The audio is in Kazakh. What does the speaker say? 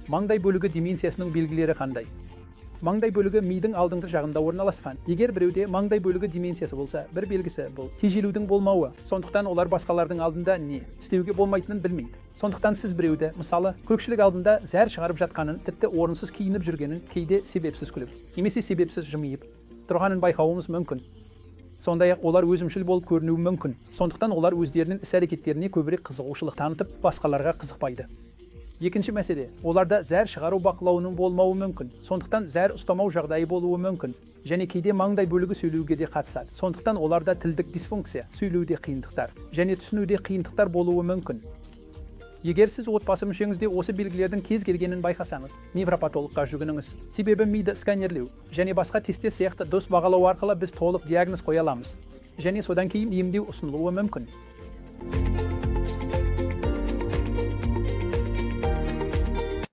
Маңдай бөлігі деменциясының белгілері қандай? Маңдай бөлігі мидың алдыңғы жағында орналасқан. Егер біреуде маңдай бөлігі деменциясы болса, бір белгісі – бұл тежелудің болмауы. Сондықтан олар басқалардың алдында не істеуге болмайтынын білмейді. Сондықтан сіз біреуді, мысалы, көпшілік алдында зәр шығарып жатқанын, тіпті орынсыз киініп жүргенін, кейде себепсіз күліп немесе себепсіз жымиып тұрғанын байқауыңыз мүмкін. Сондай ақ олар өзімшіл болып көрінуі мүмкін. Сондықтан олар өздерінің іс әрекеттеріне көбірек қызығушылық танытып, басқаларға қызықпайды. Екінші мәселе: оларда зәр шығару бақылауының болмауы мүмкін. Сондықтан зәр ұстамау жағдайы болуы мүмкін. Және кейде маңдай бөлігі сөйлеуге де қатысады. Сондықтан оларда тілдік дисфункция, сөйлеуде қиындықтар және түсінуде қиындықтар болуы мүмкін. Егер сіз отбасы мүшеңізде осы белгілердің кез келгенін байқасаңыз, невропатологқа жүгініңіз. Себебі миды сканерлеу және басқа тесттер сияқты дұрыс бағалау арқылы біз толық диагноз қоя аламыз және содан кейін емдеу ұсынылуы мүмкін.